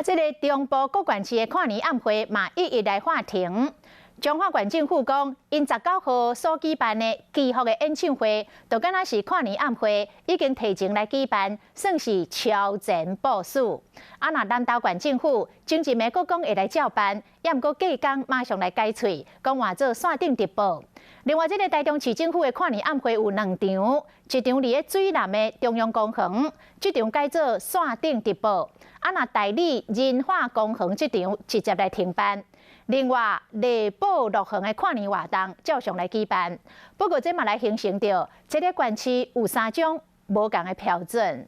啊，這个中部各縣市的跨年暗會嘛，一一來喊停。彰化縣政府講，𪜶19號所舉辦的祈福的演唱會，就敢若是跨年暗會，已經提前來舉辦，算是超前部署。啊，若南投縣政府前一暝閣講會來照辦，也毋過隔工馬上來改喙，講換做線頂直播。另外，這个台中市政府的跨年暗會有兩場，一場佇咧水湳的中央公園，這場改做線頂直播。啊，若大里仁化公園這場直接來停辦。另外，麗寶樂園的跨年活動照常來舉辦，不過這嘛來形成著這个縣市有三種無仝的標準。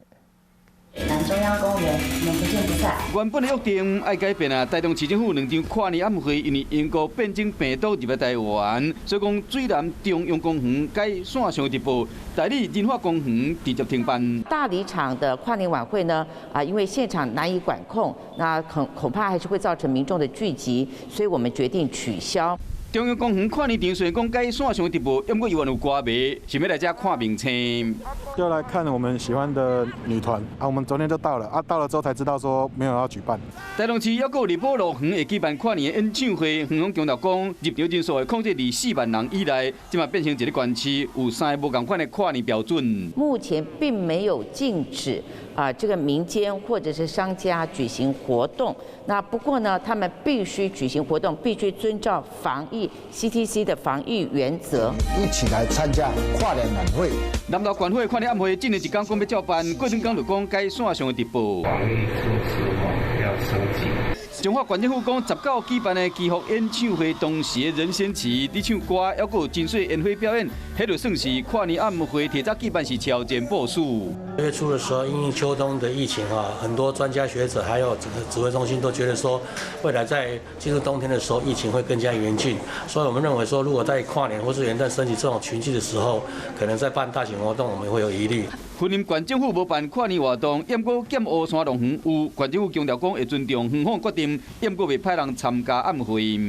南中央公園，我們不見不散。原本的約定愛改變啊！台中市政府兩場跨年暗會，因為英國變種病毒入來台灣，所以講水湳中央公園改線上直播，大里仁化公園直接停辦。大里場的跨年晚會呢，啊，因為現場難以管控，那恐怕還是會造成民眾的聚集，所以我們決定取消。中央公園跨年場雖然講改線上直播，不過猶原有歌迷想欲來遮看明星。要來看我們喜歡的女團啊！我們昨天就到了啊，到了之後才知道說沒有要舉辦。台中市猶閣有麗寶樂園會舉辦跨年的演唱會，園方強調講，入場人數會控制佇4萬人以內，這嘛變成一个縣市有三个無仝款的跨年標準。目前並沒有禁止啊，這個民間或者是商家舉行活動。那不過呢，他們必須舉行活動，必須遵照防疫 CDC 的防疫原則。一起來參加跨年晚會。南投縣會跨年暗會，前一工講欲照辦，過兩工就講改線上直播。防疫措施要升級。彰化縣政府講，19舉辦的祈福演唱會，當時的任賢齊佇唱歌，猶閣有真水煙火表演，彼就算是跨年暗會提早舉辦是超前部署。月初的時候，因應秋冬的疫情啊，很多專家學者還有整個指揮中心都覺得說，未來在進入冬天的時候，疫情會更加嚴峻。所以我們認為說，如果在跨年或是元旦升旗這種群聚的時候，可能在辦大型活動，我們會有疑慮。雲林縣政府無辦跨年活動，毋過劍湖山樂園有，縣政府強調講會尊重園方決定，毋過袂派人參加暗會。